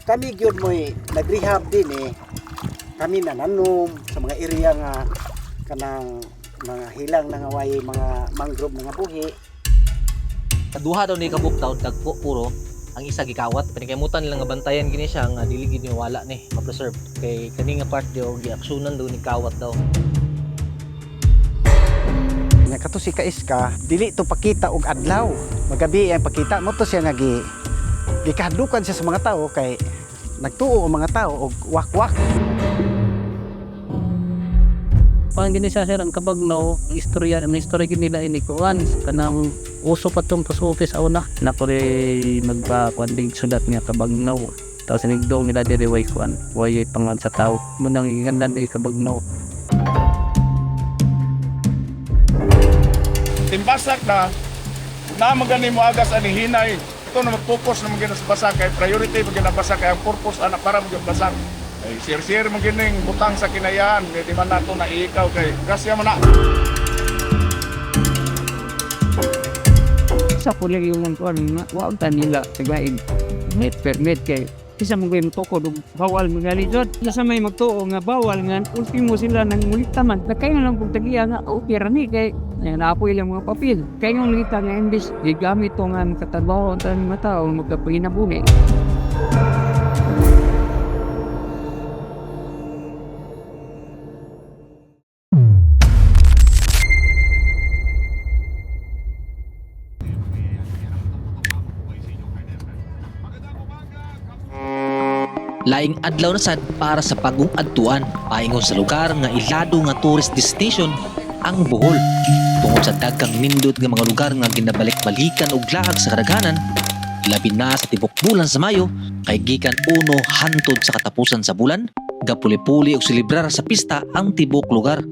Kami gyud mo'y nagrehab din eh. Kami nananom sa mga area nga kanang mga hilang na nga way mga mangrove na nga buhi. Duha daw ni kabuk taon dagpo puro ang isa gikawat panikamutan nila nga bantayan gini siya nga dili gid ni wala ni ma-preserve kay kani nga part daw giaksyonan daw ni kawat daw. Nya kato si Kaiska, dili to pakita og adlaw. Magabi ang pakita mo to siya nga gikahadlukan siya sa mga tao kay nagtuo ang mga tao og wakwak. Kuan gini siya sir, ang kabagnaw, ang istorya gid nila ini kuan kanang uso pa tong pasuki sa una. Napore magpa kuan ding sulat nga kabagnaw. Tapos sinigdong nila diri way kuan, way pangan sa tao. Munang gigandan di kabagnaw. Timbasak na na magani mo agas ani hinay ito na mag-focus na magina sa basak kay priority magina basak kay ang purpose ana para maging basak ay share-share magining butang sa kinayan kay di man nato na iikaw kay grasya man na. Sa puli yung kuan nga wa ta nila tagaig met permit kay isa mo gayong tukod og bawal mga jud. Sa may magtuo nga bawal nga ultimo sila nang mulita man nakayo lang kung tagiya nga okay ra ni kay naapo ilang mga papel kay nga mulita nga imbis gigamit to nga makatrabaho ang tanang mga tao magkapanginabuhi. Laing adlaw na sad para sa pagong adtuan paingon sa lugar nga ilado nga tourist destination ang Bohol. Tungod sa daghang nindot nga mga lugar nga ginabalik-balikan og lahag sa kadaghanan, labi na sa tibok bulan sa Mayo kay gikan uno hantod sa katapusan sa bulan, gapuli-puli og selebrar sa pista ang tibok lugar.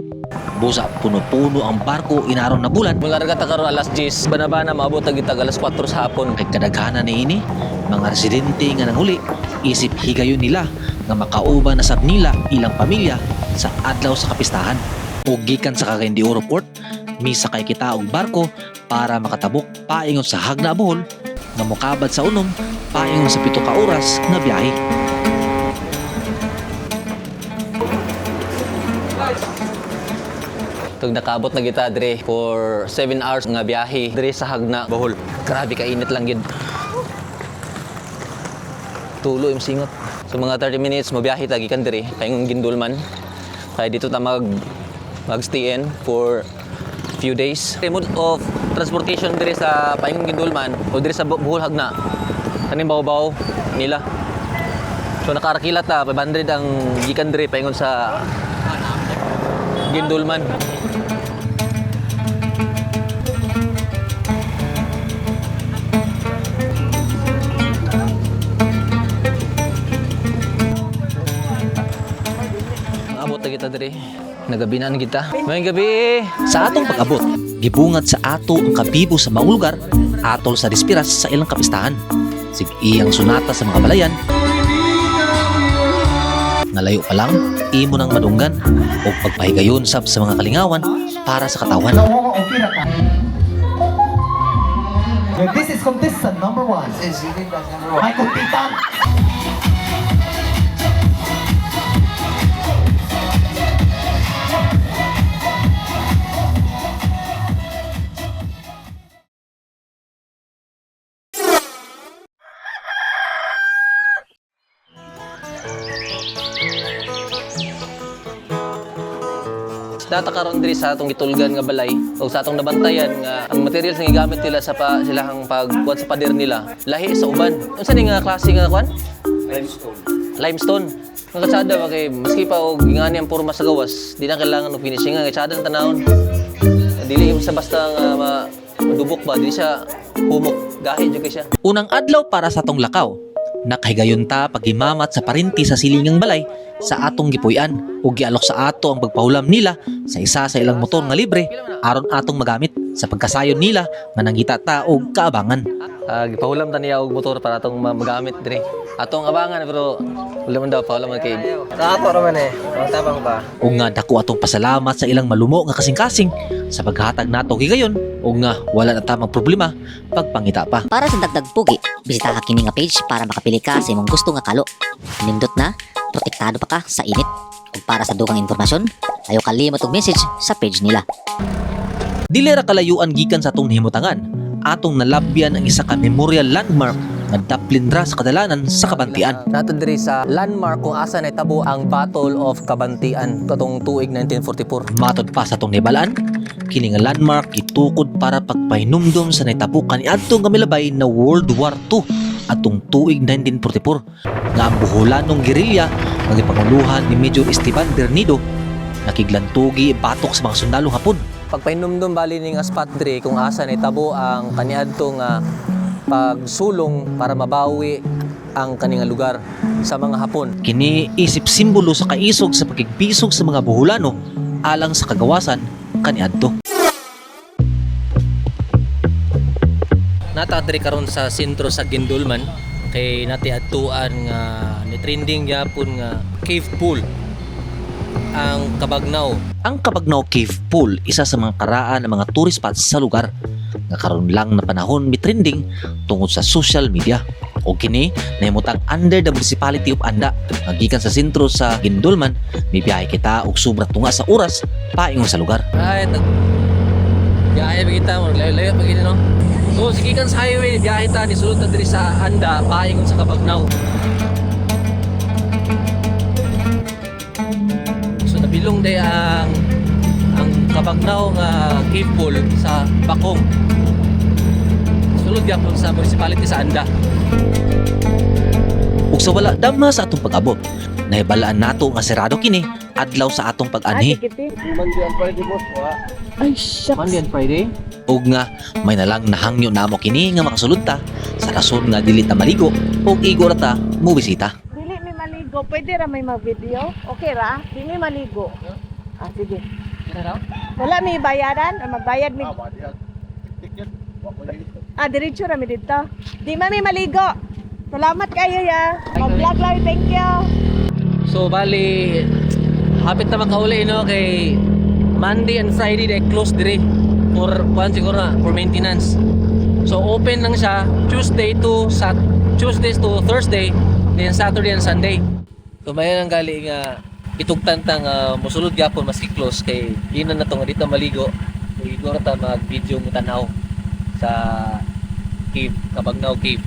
Busa puno-puno ang barko inaron na bulan. Mularga ta karon alas 10, banabana maabot ta gitag alas 4 sa hapon. Kay kadaghanan niini mga residente nga nanguli isip higayon nila nga makauban na sab nila ilang pamilya sa adlaw sa kapistahan. O gikan sa Cagayan de Oro Port, misakay kita og barko para makatabok paingon sa Hagna, Bohol nga mokabad sa unom paingon sa 7 ka oras nga biyahe. Tug nakaabot na kita dre for 7 hours nga biyahe dre sa Hagna, Bohol. Grabe ka init lang gid. Tulo yung singot. So mga 30 minutes mobiyahe ta gikan dre kay Gindulman. Kaya dito ta mag stay in for few days. Mode of transportation dre sa Paingon Gindulman o dre sa Bohol Hagna. Kaning baw-baw nila. So nakarakila ta 500 ang gikan dre paingon sa Gindulman. Abot na kita diri. Nagabinan kita. May gabi. Sa atong pag-abot, gibungat sa ato ang kabibo sa maong lugar atol sa dispiras sa ilang kapistahan. Sig-iyang sunata sa mga balayan, ngalayo pa lang, imo nang madunggan o pagpahigayon sab sa mga kalingawan para sa katawan. This is contestant number one. May kumpitan. Data karon diri sa atong gitulgan nga balay o sa atong nabantayan nga ang materials nga gigamit nila sa pa, silahang pagkuan sa pader nila lahi sa uban. Unsa ni nga klase nga kuan? Limestone. Limestone. Ang katsada ba kay maski pa og ingani ang porma sa gawas, di na kailangan og finishing nga katsada ng tanawon. Dili yung sa basta nga madubok ba, dili siya humok, gahi jud kay siya. Unang adlaw para sa atong lakaw, nakahigayon ta pagimamat sa parinti sa silingang balay sa atong gipuy-an ug gialok sa ato ang pagpahulam nila sa isa sa ilang motor nga libre aron atong magamit. Sa pagkasayon nila nga nangita ta og kaabangan. Ah, gipahulam ta niya og motor para atong magamit diri. Atong abangan, pero wala man daw, pahulam man kay. Sa ato raman eh. Ang tabang ba? Ug nga dako atong pasalamat sa ilang malumo nga kasing-kasing sa paghatag nato higayon ug nga wala na tamang problema pagpangita pa. Para sa dagdag pugi, bisita ka kini nga page para makapili ka sa imong gusto nga kalo. Nindot na, protektado pa ka sa init. Ug para sa dugang impormasyon, ayaw kalimot og message sa page nila. Dili ra kalayuan gikan sa atong nahimutangan, atong nalabyan ang isa ka memorial landmark nga daplin ra sa kadalanan sa Kabantian. Nato diri sa landmark kung asa naitabo ang Battle of Kabantian katong tuig 1944. Matod pa sa atong nahibalaan, kini nga landmark itukod para pagpahinumdom sa nahitabo kaniadto nga milabay na World War II atong tuig 1944 nga ang Boholanong gerilya nga gipanguluhan ni Major Esteban Bernido nakiglantugi batok sa mga sundalong Hapon. Pagpahinumdum bali ning nga spot diri kung asa naitabo ang kaniadto nga pagsulong para mabawi ang kaninga lugar sa mga Hapon. Kini isip simbolo sa kaisog sa pakigbisog sa mga Boholano alang sa kagawasan kaniadto. Nata diri karon sa sentro sa Guindulman kay nati adtuan nga ni trending gyapon nga cave pool, ang Kabagnaw. Ang Kabagnaw Cave Pool, isa sa mga karaan ng mga tourist spots sa lugar nga karon lang na panahon mitrending tungod sa social media. O kini nahimutang under the municipality of Anda nga gikan sa sentro sa Guindulman, mibiyahe kita og sobra tunga sa oras paingon sa lugar. Ay, tag biyahe ba kita mo, layo-layo pa gini, no? So, sige kan sa highway, biyahe ta, ni sulod ta diri sa Anda, paingon sa Kabagnaw. So, nabilong day ang Kabagnaw nga cave pool sa Bakong. Sulod gyapon sa municipality sa Anda. Ug sa wala dama sa atong pag-abot, nahibalaan nato nga serado kini adlaw sa atong pag-anhi. Monday and Friday? Ug nga may nalang nahangyo namo kini nga makasulod ta sa rason nga dili ta maligo ug igo ra ta mobisita. Dili mi maligo. Pwede ra may mag-video? Okay ra? Di mi maligo. Ah, sige. Wala mi bayaran? Ah, magbayad mi. Ah, diretso ra mi dito. Di man mi maligo. Salamat kayo ya. Mag-vlog lang. Thank you. So bali hapit na makauli, no, kay Monday and Friday they close dire for kuan siguro na, for maintenance. So open lang siya Tuesdays to Thursday, then Saturday and Sunday. So may nang gali nga itugtan ta nga mosulod gyapon maski close kay ginan na to nga dito maligo. Igor ta mag video mo tanaw sa cave, Kabagnaw Cave.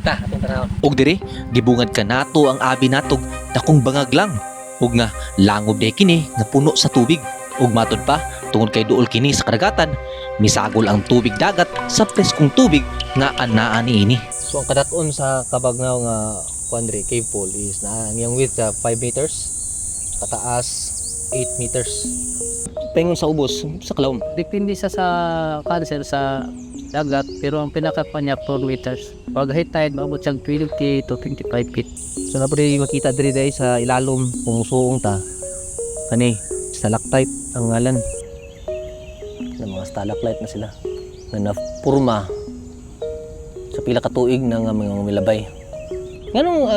Ta atong tanaw. Ug diri gibungad ka nato ang abi natog dakong bangag lang ug nga langob day kini nga puno sa tubig. Ug matod pa, tungod kay duol kini sa kadagatan, misagol ang tubig dagat sa preskong tubig nga anaa niini. So ang kadat-on sa Kabagnaw nga kuan diri, cave pool, is na ang iyang width sa 5 meters, kataas 8 meters. Pengon sa ubos sa kalawom. Depende sa cancer sa dagat, pero ang pinaka niya 4 meters. Pag high tide, maabot siyang 20 to 25 feet. So na pwede makita diri dai sa ilalom kung musuong ta. Kani stalactite ang ngalan. Na mga stalactite na sila nga napurma sa pila ka tuig na nga mga milabay. Nganong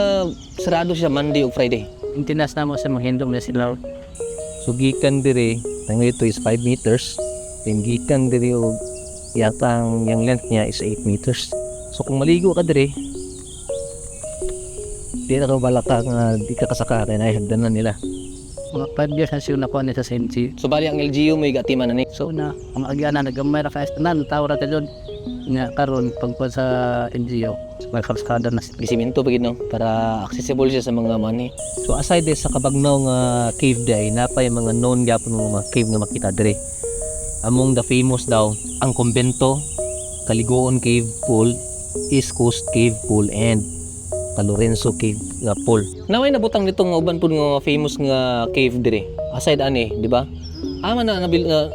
sarado siya Monday ug Friday? Intinas na mo sa mga hindom na sila. So gikan dire, ang ito is 5 meters. Then gikan dire og yata ang yung length niya is 8 meters. So kung maligo ka dire, di na ka balaka nga di ka kasaka kay nahihagdanan nila. Mga 5 years na siya nakuha niya sa Sensi. So bali ang LGU may gatiman na ni. So na, ang agyana nagamay ra kay tanan tao ra ka doon. Nga karon pagkuan sa NGO, may kalsada na sila. Gisimento pa gid, no, para accessible siya sa mga money. So aside sa Kabagnaw nga cave day, napay mga known gyapon nga mga cave nga makita dire. Among the famous daw ang Kumbento, Kaligoon Cave Pool, East Coast Cave Pool and Lorenzo Cave nga pool. Naway nabutang nito nga uban pud nga mga famous nga cave dire. Aside ani, di ba? Ama na nabil nga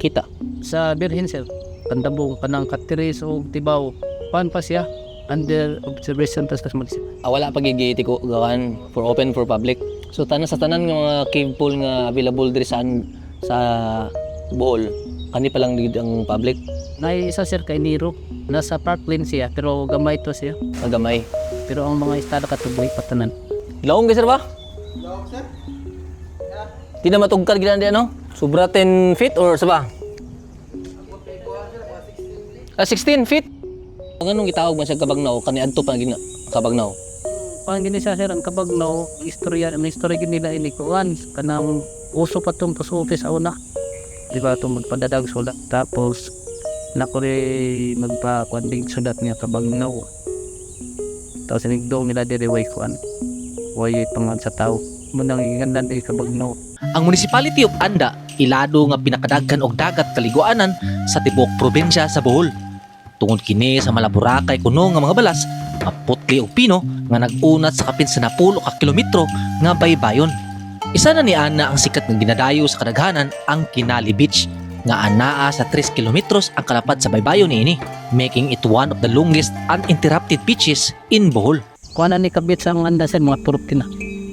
kita. Sa Birhen sir, Pandabong kanang Katiris o Tibaw. Pan pa siya under observation tas tas munisipyo. Ah, wala pa gigiti ko gawan for open for public. So tanan sa tanan nga mga cave pool nga available diri sa Bohol. Kani pa lang gid ang public? Nay isa, sir, kay Nero. Nasa Parkland siya pero gamay to siya. Ang gamay. Pero ang mga istada katubuhi patanan. Laong kay sir ba? Laong, sir. Di na matugkad gid di ano? Sobra 10 feet or sa ba? Ah, 16 feet. Ang anong gitawag man siya kabagnaw kani adto pa gid nga kabagnaw? Kuan gini siya, sir, ang kabagnaw, istorya, ang istorya gid nila ini kuan kanang uso pa tong post office una. Di ba itong magpadadag sulat tapos nakuri magpa kuan ding sulat nga kabagnaw. Tapos inigdong nila diri way kuan. Way pangan sa tao. Munang gigandan di kabagnaw. Ang Municipality of Anda, ilado nga pinakadaghan og dagat kaliguanan sa tibuok probinsya sa Bohol. Tungod kini sa malaburakay kuno nga mga balas, nga putli og pino nga nag-unat sa kapin sa 10 ka kilometro nga baybayon. Isa na ni ana ang sikat nga ginadayo sa kadaghanan, ang Kinali Beach, nga anaa sa 3 kilometros ang kalapad sa baybayon niini, making it one of the longest uninterrupted beaches in Bohol. Kuan ani kabit sa ang Anda, sir, mga turok na.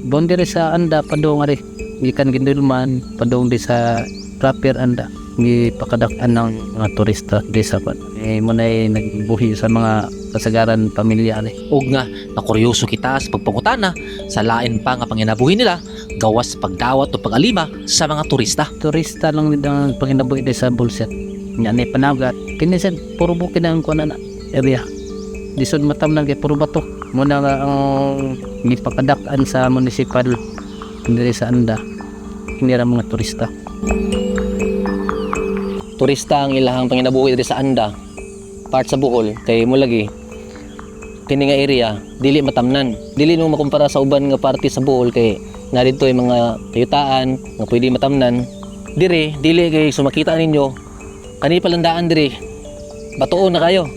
Boundary sa Anda padung ari gikan Gindulman padung di sa proper Anda gipakadak-an ng mga turista di sa kuan. Eh mo nay nagbuhi sa mga kasagaran pamilya ani. Og nga nakuryoso kita sa pagpangutana sa lain pa nga panginabuhi nila gawas sa pagdawat o pag-alima sa mga turista. Turista lang nila ang panginabuhi di sa Bulset. Nya ni panagat kini, sir, puro bukid ang kuan na area. Lisod matamnan kay puro bato. Muna nga ang gipakadak-an sa municipal diri sa Anda kini ra mga turista. Turista ang ilahang panginabuhi diri sa Anda, part sa Bohol, kay mo lagi kini nga area dili matamnan. Dili mo makumpara sa uban nga parte sa Bohol kay nga didto ay mga kayutaan nga pwede matamnan. Diri dili, kay sumakita ninyo kani palandaan diri, batuon na kayo.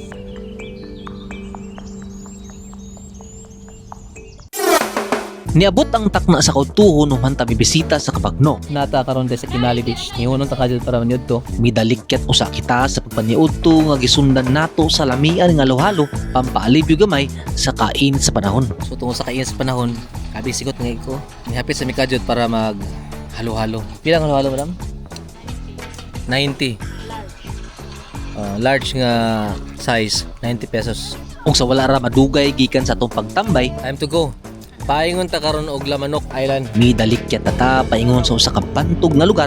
Niabot ang takna sa kautuhon human ta mibisita sa Kabagno. Nata karon sa Kinali Beach, nihunon ta kadto para manyud. Midalikyat usa kita sa pagpaniudto nga gisundan nato sa lamian nga halo-halo pampaalibyo gamay sa kain sa panahon. So tungod sa kain sa panahon, kabi sigot nga ko. Nihapit sa mikajot para mag halo-halo. Pila ang halo-halo, madam? 90. Large nga size, 90 pesos. Ug sa wala ra madugay gikan sa atong pagtambay, Time to go. Paingon ta karon og Lamanok Island. Midalikyat ta ta paingon sa usa ka bantog nga lugar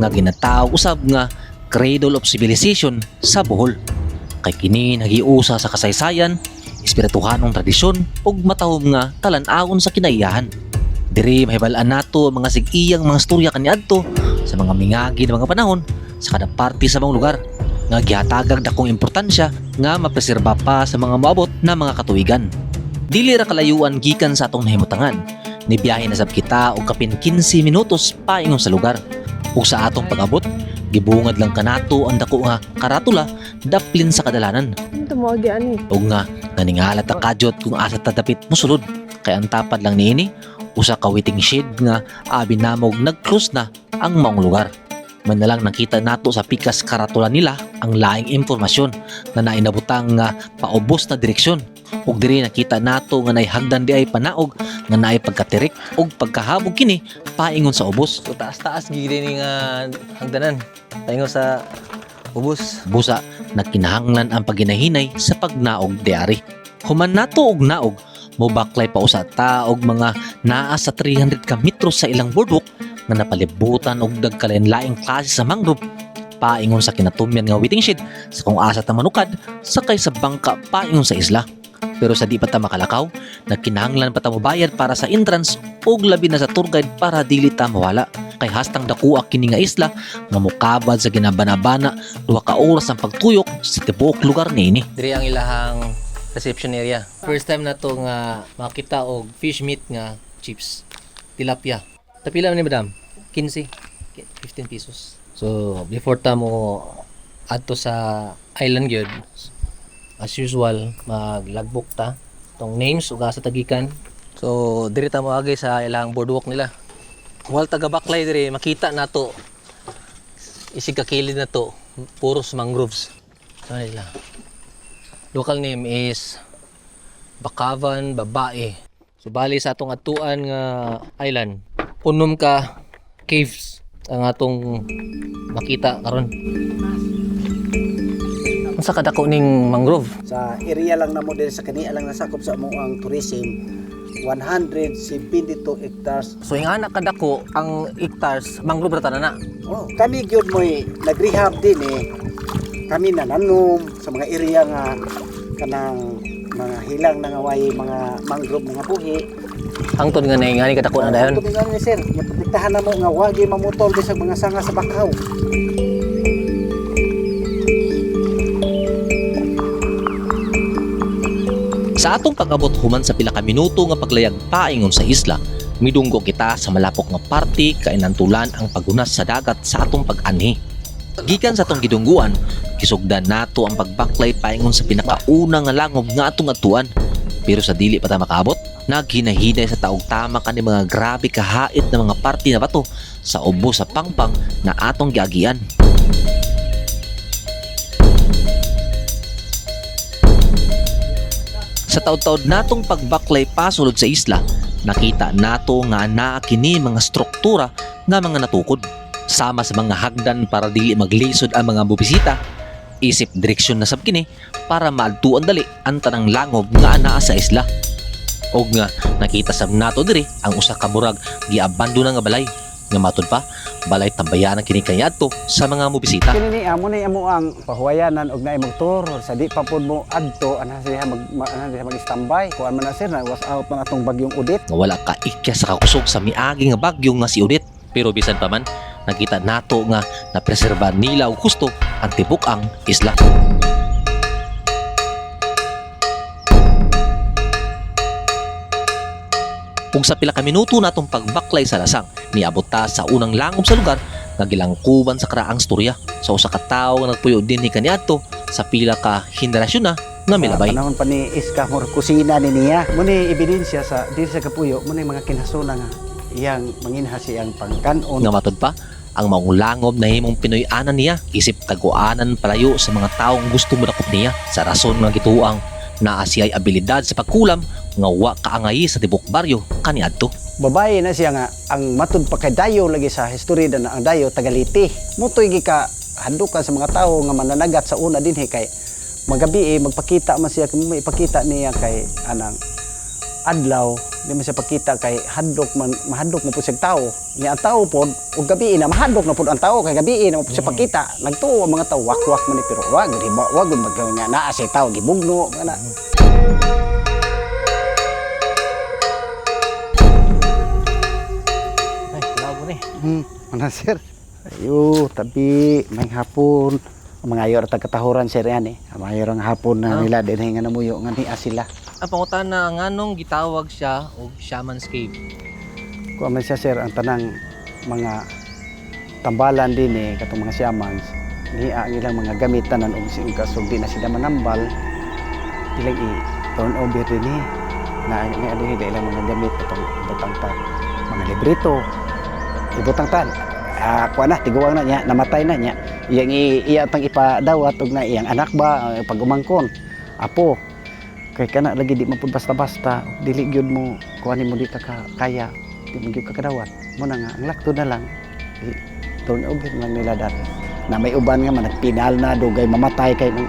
nga ginatawag usab nga Cradle of Civilization sa Bohol. Kay kini nagiusa sa kasaysayan, espirituhanong tradisyon ug matahom nga talan-awon sa kinaiyahan. Diri mahibal-an nato ang mga sig-iyang mga storya kaniadto sa mga mingagi na mga panahon sa kada parte sa mga lugar nga gihatagag dakong importansya nga mapreserba pa sa mga moabot na mga katuwigan. Dili ra kalayuan gikan sa atong nahimutangan. Nibiyahe na sab kita og kapin 15 minutos paingon sa lugar. Ug sa atong pag-abot, gibungad lang kanato ang dako nga karatula daplin sa kadalanan. Tumuagi ani. Ug nga naningalat ang kadyot kung asa ta dapit mosulod. Kay ang tapad lang niini usa ka waiting shed nga abi namog nag-close na ang maong lugar. Man na lang nakita nato sa pikas karatula nila ang laing impormasyon nga nainabutang nga paubos na direksyon. Ug diri nakita nato nga nay hagdan di ay panaog nga naay pagkatirik ug pagkahabog kini paingon sa ubos. So taas-taas gid ni nga hagdanan. Paingon sa ubos. Busa nagkinahanglan ang paginahinay sa pagnaog diari. Human nato og naog, mobaklay pa usa ta og mga naa sa 300 ka metro sa ilang boardwalk nga napalibutan og nagkalain-laing klase sa mangrove paingon sa kinatumyan nga waiting shed sa kung asa ta manukad sakay sa bangka paingon sa isla. Pero sa di pa ta makalakaw, nagkinahanglan pa ta mobayad para sa entrance ug labi na sa tour guide para dili ta mawala. Kay hastang dakuha kini nga isla nga mokabad sa ginabanabana 2 ka oras ang pagtuyok sa tibuok lugar niini. Diri ang ilahang reception area. First time na to nga makita og fish meat nga chips. Tilapia. Tapila ni, madam? 15. 15 pesos. So before ta mo adto sa island gyud, as usual mag-logbook ta tong names ug asa tagikan. So diri ta moagay sa ilang boardwalk nila. While taga baklay diri, makita nato isig kakilid na to, puros mangroves. So nila. Local name is Bakavan Babae. So bali sa atong atuan nga island, unom ka caves. Ang atong makita karon. Unsa kadako ning mangrove? Sa area lang na model sa kani lang nasakop sa amo ang tourism, 172 hectares. So yung anak kadako ang hectares mangrove ra tanan na. Oh, kami gyud mo'y nag-rehab din eh. Kami nananom sa mga area nga kanang mga hilang na nga way mga mangrove mga buhi. Hangtod nga naingani kadako na dayon. Tubig ni sir, protektahan na mo nga wagi mamutol bisag mga sanga sa bakaw. Sa atong pag-abot human sa pila ka minuto nga paglayag paingon sa isla, midunggo kita sa malapok nga parte kay nantulan ang paghunas sa dagat sa atong pag-anhi. Gikan sa atong gidungguan, gisugdan nato ang pagbaklay paingon sa pinakauna nga langob nga atong adtuan. Pero sa dili pa ta makaabot, naghinahinay sa taog tama kani mga grabe kahait na mga parte na bato sa ubo sa pangpang na atong giagian. Sa taod-taod natong pagbaklay pasulod sa isla, nakita nato nga naa kini mga struktura nga mga natukod. Sama sa mga hagdan para dili maglisod ang mga bubisita, isip direksyon na sab kini para maadtuan dali ang tanang langob nga anaa sa isla. Og nga nakita sab nato diri ang usa ka murag giabando na nga balay nga matud pa balay tambayanan kini kaniadto sa mga mobisita. Kini ni amo ni amo ang pahuwayanan og naay magtour sa di pa pud mo adto anha siya anha siya mag-standby. Kuan man na sir, na was out man atong bagyong Odette. Nga wala ka ikya sa kakusog sa miagi nga bagyo nga si Odette. Pero bisan pa man, nakita nato nga napreserba nila og husto ang tibuk-ang isla. Ug sa pila ka minuto natong pagbaklay sa lasang, niabot ta sa unang langob sa lugar nga gilangkuban sa karaang storya sa usa ka tawo nga nagpuyo dinhi kaniadto sa pila ka henerasyon na nga milabay. Sa panahon pa ni Iska Mor kusina ni niya. Muni ebidensya sa diri sa kapuyo, muni mga kinasuna nga iyang manginha siyang pangkanon. Nga matud pa, ang maong langob na himong Pinoy-anan niya, isip taguanan palayo sa mga taong gusto modakop niya sa rason nga gituang naa siya'y abilidad sa pagkulam nga wa kaangayi sa tibok baryo kaniadto. Babae na siya nga ang matud pa kay dayo lagi sa history na ang dayo tagaliti. Mutoy gi ka handukan sa mga tawo nga mananagat sa una dinhi kay magabi eh, magpakita man siya kung may ipakita niya kay anang adlaw di man siya pakita kay hadlok man, mahadlok mo pud siya tao niya. Ang tao pod og gabi na mahadlok na pod ang tao kay gabi na mo pud siya pakita. Nagtuo ang mga tao, wakwak man ni, pero wag di ba, wag mag nga naa siya tao gibugno nga na. Ay, labo ni. Ano sir? Ayo, tabi, may hapon. Ang mga ayo ra katahuran sir yan eh. Ang mga ayo ang hapon na nila din nga namuyo nga niya sila. Ang pangutana, nganong gitawag siya og Shaman's Cave? Kuha man siya sir ang tanang mga tambalan din eh katong mga shamans niya ang ilang mga gamit tanan og sing kasog di na sila manambal, ilang i turn over din eh na ni adili ilang mga gamit katong ibutang ta mga librito, ibutang ta, ah, kuha na tiguang na niya, namatay na niya, iyang iya tang ipadawat og na iyang anak ba, pag umangkon apo kay kana lagi di man pud basta-basta, dili gyud mo kuha nimo, di ka kaya, di mo gyud ka kadawat mo na nga ang lakto na lang i turn over lang nila dati na may uban nga man nagpinal na dugay mamatay kay nang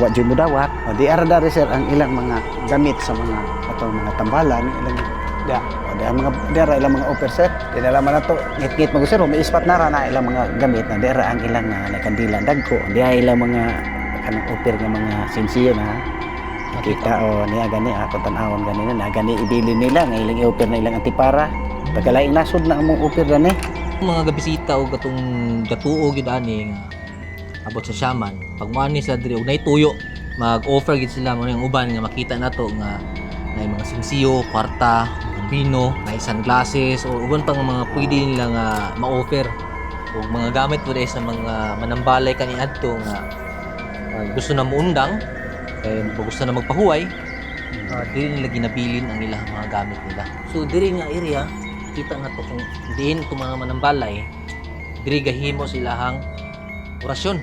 wa jud mo dawat. O di ara dari sir ang ilang mga gamit sa mga atong mga tambalan ilang da o di ang mga dara ilang mga offer sir, di na man nato ngit-ngit mo sir, may ispat na ra na ilang mga gamit na dara ang ilang na kandila dagko di ay ilang mga kanang offer nga mga sinsiyo na kita o niya gani ako tan-awon gani na gani ibili nila nga ilang i-offer na ilang antipara pagkalaing nasod na among offer gani. Mga gabisita og katong gatuo gyud ani nga abot sa shaman, pag moani sila diri og naituyo, mag-offer gid sila mo yung uban nga makita nato nga nay mga sinsiyo, kwarta, mga bino, may sunglasses or uban pang mga pwede nila nga ma-offer ug mga gamit po sa mga manambalay kaniadto nga gusto na muundang kay gusto na magpahuway, diri nila ginabilin ang ilang mga gamit nila. So diri nga area kita nga to kung diin itong mga manambalay diri gahimo silahang orasyon.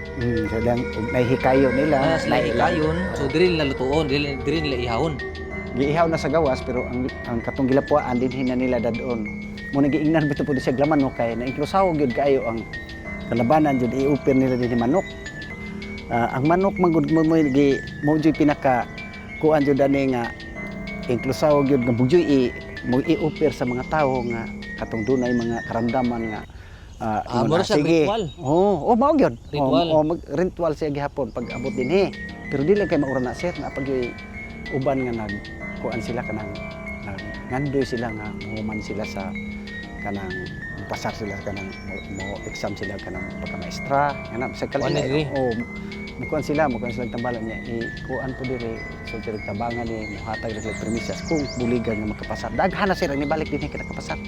So lang og nahikayo nila. Na sila hikayon, so diri nila lutuon, diri nila ihawon. Giihaw na sa gawas, pero ang katong gilapwaan dinhi na nila dadon. Mo nagiingnan bitaw pud siya manok kay na-inklusaw gyud kaayo ang kalabanan jud i-offer nila dinhi manok. Ah, ang manok man gud mo gi mo jud pinaka kuan jud ani nga inklusaw gyud nga bugyoy i mo i-offer sa mga tawo nga katong dunay mga karamdaman nga Ah, ingon mura na, siya sige. ritual. Oo, oh, mao gyud. Ritual. Oh, mag ritual siya gihapon pag abot dinhi. Pero dili kay maura na, sir, na pag uban nga nag kuan sila kanang nag ngandoy sila nga mohuman sila sa kanang pasar sila kanang mo exam sila kanang pagka-maestra kana sa Kuan na diri. Oh, mukuan sila tambalan niya i kuan po diri, so diri tabangan ni muhatag ra sila permisas kung buligan nga makapasar. Daghan na sir ang nibalik dinhi kay nakapasar.